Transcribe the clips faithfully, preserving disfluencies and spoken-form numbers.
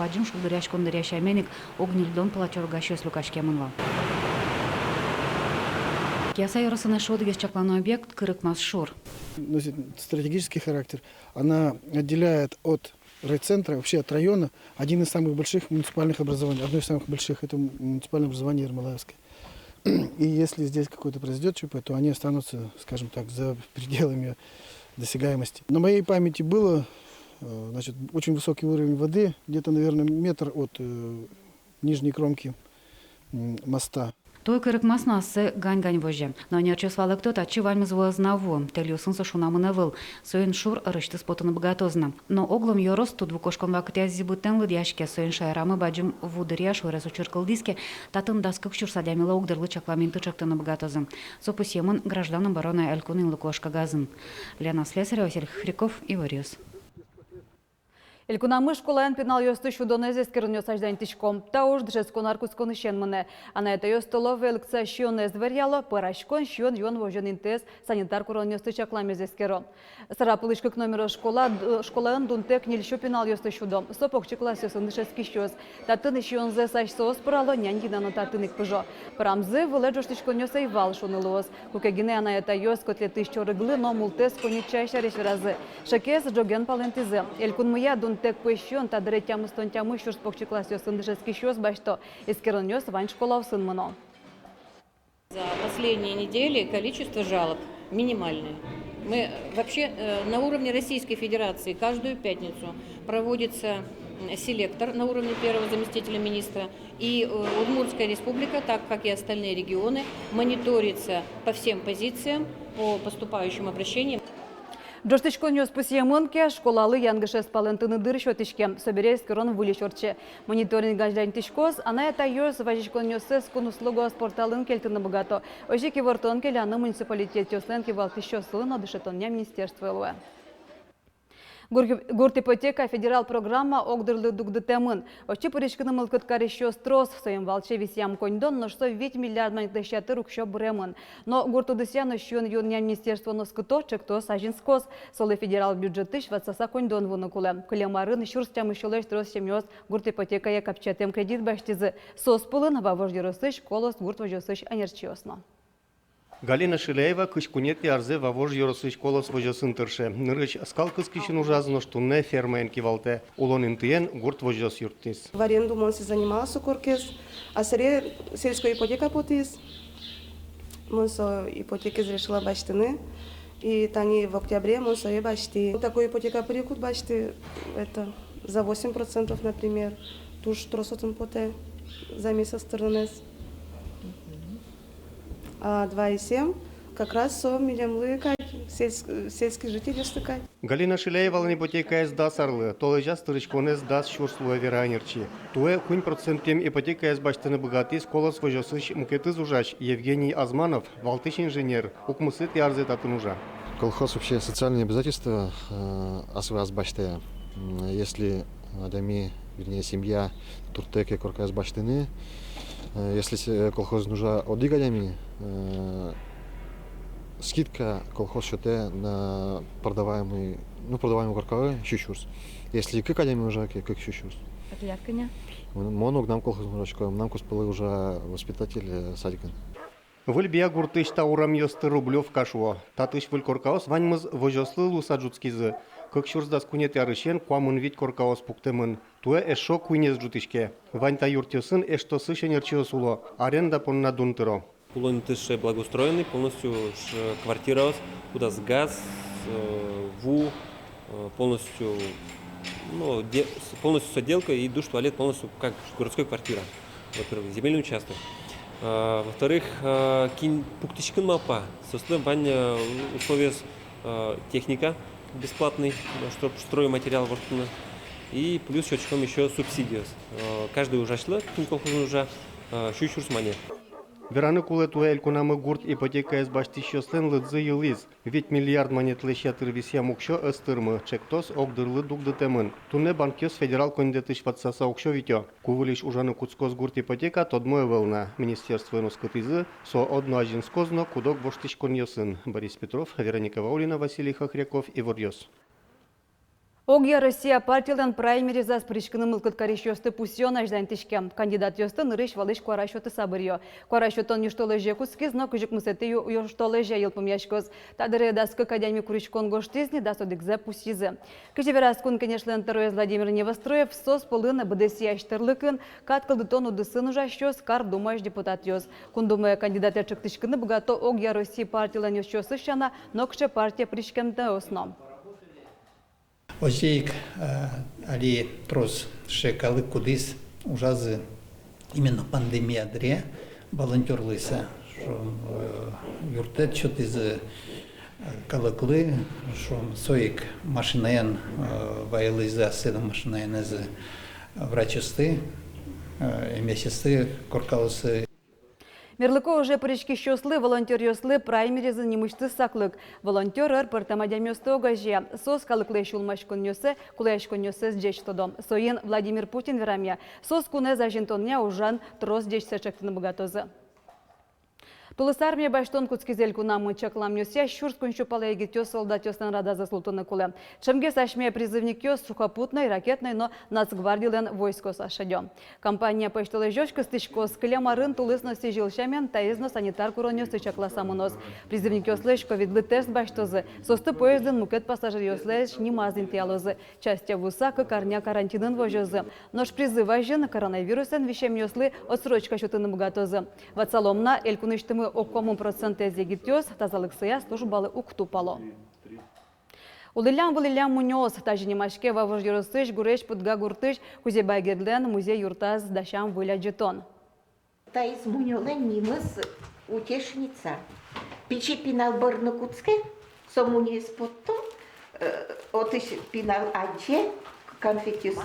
бадӟым шулдыръяськон дыръя сямен ик уг ньыльдон пала чорыгасьёс люкаськемын вал. Кияса ёросын эшшо одӥгез чаклано объект — Кырыкмас шур. Носит стратегический характер. Она отделяет от райцентра, вообще от района, один из самых больших муниципальных образований, одно из самых больших, это муниципальное образование Ермолаевское. И если здесь какое-то произойдёт ЧП, то они останутся, скажем так, за пределами досягаемости. На моей памяти было, э, значит, очень высокий уровень воды, где-то, наверное, метр от, э, нижней кромки, м, моста. Туэ Кырыкмас но ассэ гань-гань возе. Но ӧнерчиос валэкто: татчы ваньмыз вуэз на вуэ, тэльёсын со шунамын ӧвӧл. Соин шур ӧрысьтыз потыны быгатоз на. Но оглом ёрос тудву кошкон вакытъя зӥбытэм лыдъяське, соин шаерамы бадӟым ву дыръя шурез учыр кылдӥз ке, татын дас кык сюрс адямилы огдырлы чаклам инты ӵектыны быгатозы. Со пусъемын «Граждан оборона» элькун инлыко ужкагазын. Лена Слесарева, Василий Хохряков, «Иворъёс». Элькунамы школаын пиналъёсты сюдонэз эскеронъёс азьланьтӥсько. Та уж дышетскон ар кутсконысен мынэ. Анай-атайёс столовое лыктыса сиёнэз варяло, пӧраськон, сиён-юон возён интыез, санитар куронъёсты чакламез эскеро. Сарапулысь кык номеро школа, д-, школаын дунтэк ньыль сю пиналъёсты сюдо. Со покчи классъёсын дышетскисьёс. Татын сиёнзэс асьсэос пӧрало, нянь Дина но татын ик пыжо. Пӧрамзы вылэ ӝожтӥськонъёс ӧй вал, шуыны луоз. Куке гинэ анай-атайёс котлетысь чорыглы но мултэс коньы чай сярысь веразы. Шекез ӝоген палэнтӥзы. Элькунмыя дун Тэк пӧсь сиён та дыре тямыстон тямыс сюрс покчи классъёсын дышетскисьёс басьто, эскеронъёс вань школаосын мыно. За последние недели количество жалоб минимальное. Мы вообще, э, на уровне Российской Федерации каждую пятницу проводится, м, селектор на уровне первого заместителя министра. И, э, Удмуртская Республика, так как и остальные регионы, мониторится по всем позициям, по поступающим обращениям. Ӝожтӥськонъёс пусъемын ке, школалы янгышез палэнтыны дыр сётӥське, собере эскерон выльысь ортче. Мониторинг азьланьтӥськоз, анай-атайёс вазиськонъёссэс кун услугаос порталын кельтыны быгато. Озьы ик ивортон келяны муниципалитетъёслэн кивалтӥсьёслы но дышетонъя министерстволы луэ. Гур-, гурт ипотека федерал программа огдырлы дугдытэмын. Отчы пыриськыны мылкыд карисьёс трос, соин валче висъям коньдон, нош со вить миллиард манетлэсь ятыр уксё быремын. Но гурт удысъя но сиён-юонъя министерствоын оскыто, ӵектос азинскоз. Солы федерал бюджетысь ватсаса коньдон вуыны кулэ. Кылем арын сюрс тямыссёлэсь трос семьяос гурт ипотекая капчиятэм кредит басьтӥзы. Соос пӧлын Вавож ёросысь «Колос» гурт возёсысь ӧнерчиос но. Галина Шиляева кызь куинетӥ арзэ Вавож ёросысь «Колос» возёсын тырше. Нырысь скал кыскисьын ужаз, нош туннэ фермаен кивалтэ. Улон интыен гурт возёс юрттӥз. В аренду мон сое занималась со коркез, а сэре сельской ипотека потӥз. Мон со ипотекаез решила басьтыны. И тани в октябре мон сое басьтӥ. Такой ипотека пырику уд басьты, это, за восемь процентов, например. Туж трос отын потэ за месяц тырнонэз. А два и семь как раз со милемлы кадь, сельс-, сельский жительёслы кадь. Галина Шиляевалэн ипотекаез дас арлы, толэзяз тырыськонэз дас сюрс луэ, вера ӧнерчи. Туэ куинь процентэн ипотекаез басьтыны быгатӥз «Колос» возёсысь мукетыз ужась Евгений Азманов, валтӥсь инженер, укмысэтӥ арзэ татын ужа. Колхоз вообще социальное обязательство, э, асьсэос басьтэ. М, если адями, вернее, семья туртэ ке коркаез басьтыны, э, если се-, колхозын ужа одӥг адями, э, скидка колхоз сётэ на продаваемый, ну, продаваемый коркалы сю сюрс. Если кык адями ужа ке, кык сю сюрс. А тӥляд кӧня? Мон, мон огнам колхозын ужасько, мынам куспалы ужа воспитатель, э, садикын. Выль Бия гуртысь та урамъёсты Рублёвка шуо. Татысь выль коркаос ваньмыз возёслы луыса ӝутскизы. Кык сюрс дас куинетӥ арысен куамын вить коркаос пуктэмын. Туэ эшшо куинез ӝутӥське. Вань та юртъёсын эштосысь ӧнерчиос уло, аренда понна дун тыро. Улон инты сыӵе благоустроенный, полностью сыӵе квартираос, кудаз газ, э, ву, э, полностью, ну, де-, с-, полностью с отделкой и душ, туалет полностью как городской квартира. Во-первых, земельный участок. Э, во-вторых, э, кин пуктӥськыны малпа, соослэн вань, э, условиос, э, техника бесплатный, э, чтоб стройматериал воштыны. И плюс сётӥськом ещё субсидиос. Э, каждый ужасьлы, кин колхозын ужа, э, сю сюрс манет. Вераны кулэ, туэ элькунамы гурт ипотекаез басьтӥсьёслэн лыдзы йылӥз. Вить миллиард манетлэсь ятыр висъям уксё ӧз тырмы, ӵектос огдырлы дугдытэмын. Туннэ банкъёс федерал коньдэтысь ватсаса уксё витё. Ку выльысь ужаны кутскоз гурт ипотека, тодмо ӧвӧл на. Министерствоын оскытӥзы, со одно азинскоз но куд-ог воштӥськонъёсын. Борис Петров, Вероника Ваулина, Василий Хохряков, «Иворъёс». Огъя Россия партилэн праймеризаз пыриськыны мылкыд карисьёсты пусъён азьланьтӥське. Кандидатъёсты нырысь валысь куара сётыса быръё. Куара сётон южтолэзе кутскиз но кызь укмысэтӥ ю-, южтолэзе йылпумъяськоз. Та дыре дас кык адями куриськон гожтӥз ни, дас одӥгзэ пусйизы. Кызьы вераз Кун Кенешлэн тӧроез Владимир Невоструев, соос пӧлын быдэсъясь тӧрлыкын, кат кылдытон удысын ужасьёс, Кар Думаысь депутатъёс. Кун Думае кандидатэ ӵектӥськыны быгато Огъя Россия партилэн ёзчиосыз сяна нокыӵе партие пыриськемтэос но. Озьы ик, э, али трос сыӵе калык, кудӥз ужазы именно пандемия дыре волонтёр луыса, шуом, э, юрттэт сётӥзы, э, калыклы, шуом, со ик машинаен, э, ваёлӥзы асьсэлэн машинаенызы врачъёсты, э, эмъясьёсты коркаосы. Мерлыко уже пыриськисьёслы, волонтёръёслы праймеризын нимысьтыз саклык. Волонтёр ӧр пӧртэм адямиосты огазея. Соос калыклэсь сюлмаськонъёссэ, кулэяськонъёссэс ӟеч тодо. Соин Владимир Путин верамъя, соос кунэз азинтонъя ужан трос ӟечсэ ӵектыны быгатозы. Тулыс армие басьтон кутскиз элькунамы. Чакламъёсъя, сюрс куинь сю пала егитъёс солдатъёслэн радазы султыны кулэ. Ӵемгес асьме призывникъёс сухопутной, ракетной но Нацгвардилэн войскоосаз шедё. Кампания пӧсьтолэзёзь кыстӥськоз. Кылем арын тулыс но сӥзьыл сямен, таиз но санитар куронъёсты чакласа мыноз. Призывникъёслэсь ковидлы тест басьтозы, соосты поездын мукет пассажиръёслэсь нимаз интыялозы. Частье вуыса кык арня карантинын возёзы. Нош призыв азьын коронавирусэн висемъёслы отсрочка сётыны быгатозы. Ватсалом на, элькунысьтымы ог комын процентэз егитъёс тазалыксыя службалы уг тупало. Улӥллям-вылӥллям мунёос. Тазьы нимаське Вавож ёросысь Гурезь-Пудга гуртысь Кузебай Гердлэн музей юртаз дасям выль адӟытон. Таиз мунёлэн нимыз Утешница. Пичи пинал бырыны кутске, со мунёез поттон, э, отысь пинал адӟе, конфетъёс.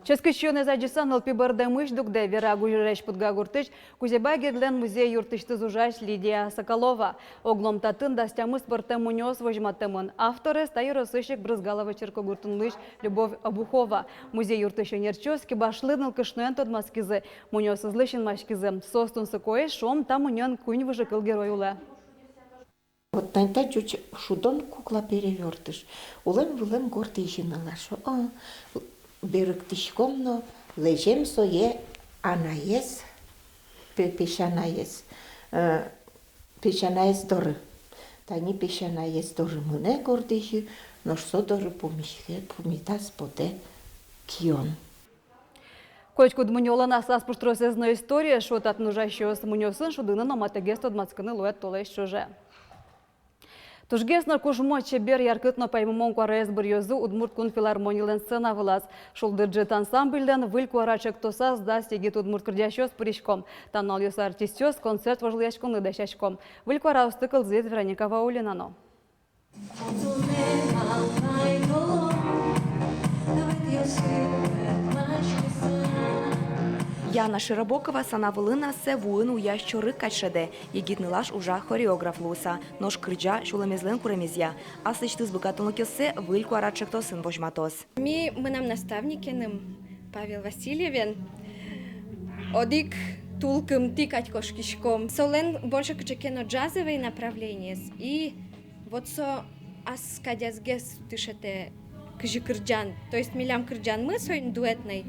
Ческыт сиёнэз адӟыса, нылпи бӧрдэмысь дугдэ, вера Гурезь-Пудга гуртысь Кузебай Гердлэн музей юртысьтыз ужась Лидия Соколова. Оглом татын дас тямыс пӧртэм мунёос возьматэмын. Авторез та ёросысь ик Брызгалово черкогуртын улӥсь Любовь Обухова. Музей юртысь ӧнерчиос кибашлы нылкышноен тодматскизы, мунёосызлы синмаськизы. Соос тунсыкоесь, шуом, та мунёын куинь выжыкыл герой улэ. Вот тани та ӟуч шудон кукла-перевёртыш. Улэм-вылэм горд изьыны лашо. О, берыктӥськом но лэзем сое анаез, пе-, песянаез, э, песянаез доры. Тани песянаез доры мынэ горд изьы, нош со доры пумиське, пумитаз потэ кион. Котькуд мунёлэн аслаз пуштросэз но историез, шуо татын ужасьёс. Мунёосын шудыны но матэгес тодматскыны луэ толэзь ӵоже. Тужгес но кужмо, чебер, яркыт но паймымон куараез быръёзы Удмурт кун филармонилэн сцена вылаз. «Шулдыр ӝыт» ансамбльлэн «Выль куара» ӵектосаз дас егит удмурт кырӟасьёс пырисько. Та нуналъёсы артистъёс концерт вожвылъяськонлы дасясько. Выль куараосты кылзӥз Вероника Ваулина но. Яна Широбокова сцена вылын ассэ вуын уясь чорыг кадь шӧдэ. Егит нылаш ужа хореограф луыса, нош кырӟа сюлэмезлэн куремезъя. Аслэсьтыз быгатонлыкъёссэ «Выль куара» ӵектосын возьматоз. Ми мынам наставникеным, Павел Васильевен, одӥг тулкымтӥ кадь кошкиськом. Солэн больше кыӵе ке но джазовый направлениез, и вот со ас кадязгес дышетэ, кызьы кырӟан. То есть милям кырӟанмы соин дуэтной,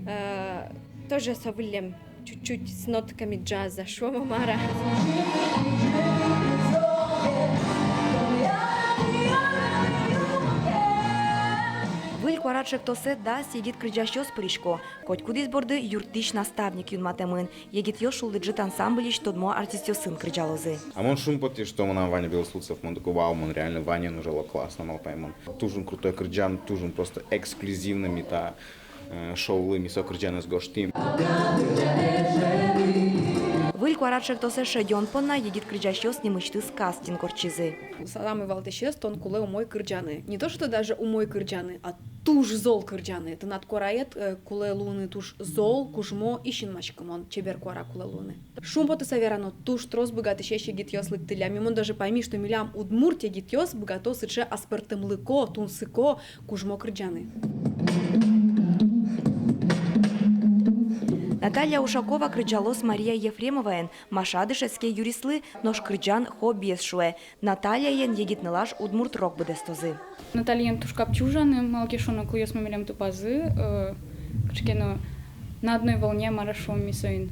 э, тоже со выллем чуть-чуть с нотками джаза, шуом-а, мар-а. «Выль куара» ӵектосэ дас егит кырӟасьёс пырисько. Котькудӥз борды юрттӥсь наставник юнматэмын. Егитъёс «Шулдыр ӝыт» ансамбльысь тодмо артистъёсын кырӟалозы. А мон шумпотӥ, что мынам Ваня Белослудцев, мон такой: «Вау, мон реально Ваняен ужало, классно, малпай мон. Туж ик крутой кырӟан, туж ик просто эксклюзивно ми та, э, шоулы ми со кырӟанэз гожтӥм». «Выль куара» ӵектосэ шедён понна егит кырӟасьёс нимысьтыз кастинг ортчизы. Самой валтӥсез: тон кулэ умой кырӟаны. Не то что даже умой кырӟаны, а туж зол кырӟаны. Тынад куараед, э, кулэ луыны туж зол, кужмо и синмаськымон, чебер куара кулэ луыны. Шумпотыса верано, туж трос быгатӥсесь егитъёс лыктӥллям. Ми, мон даже пайми, что милям удмурт егитъёс быгато сыӵе аспӧртэмлыко, тунсыко, кужмо кырӟаны. Наталья Ушакова кырӟалоз Мария Ефремоваен, Маша дышетске юристлы, нош кырӟан хоббиез, шуэ. Натальяен егит нылаш удмурт рок быдэстозы. Натальяен туж капчи ужаны, малы ке шуоно, кылъёсмы милям тупазы, э, кыӵе ке но на одной волне, мар-а шуом ми соин.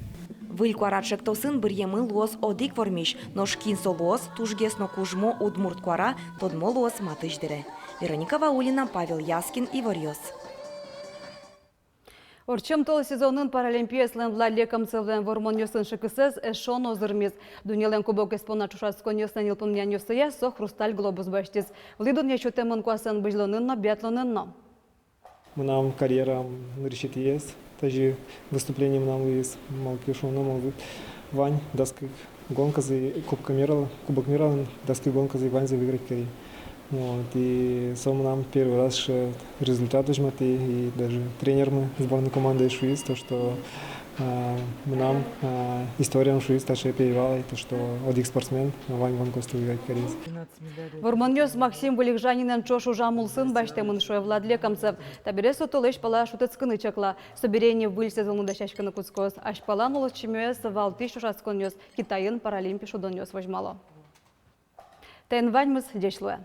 «Выль куара» ӵектосын быръемын луоз одӥг вормись, нош кин со луоз тужгес но кужмо удмурт куара, тодмо луоз матысь дыре. Вероника Ваулина, Павел Яскин, «Иворъёс». Ортчем тол сезонын паралимпиецлэн Владлен Камцевлэн вормонъёсын шыкысэз эшшо но узырмиз. Дуннелэн кубокез понна ӵошатсконъёслэн йылпумъянъёссыя со хрусталь глобус басьтӥз. Вылӥ дунъя сётэмын куасэн бызьлонын но, биатлонын но. Мынам карьераын нырысетӥез тазьы выступление мынам луиз, малы ке шуоно, мон вань дас кык гонказы, Кубка мира, Кубок мира, дас кык гонказы ваньзэ выиграть кари. Вот, и со мынам первый раз, э, результат возьматӥ, и даже тренермы сборной команды шуиз то, что А, мынам, а, историям шуиз таӵе пе ӧй вал ай, то что одӥг спортсмен вань конкурсты выиграть кариз. Вормонъёс Максим Вылегжанинэн ӵош ужам улсын басьтэмын, шуэ Влад Лекомцев. Табере со толэзь пала шутэтскыны чакла. Собере ини выль сезонлы дасяськыны кутскоз. Азьпалан улосчимес валтӥсь ӵошатсконъёс Китайын Паралимпи шудонъёс возьмало. Таин ваньмыз, ӟеч луэ.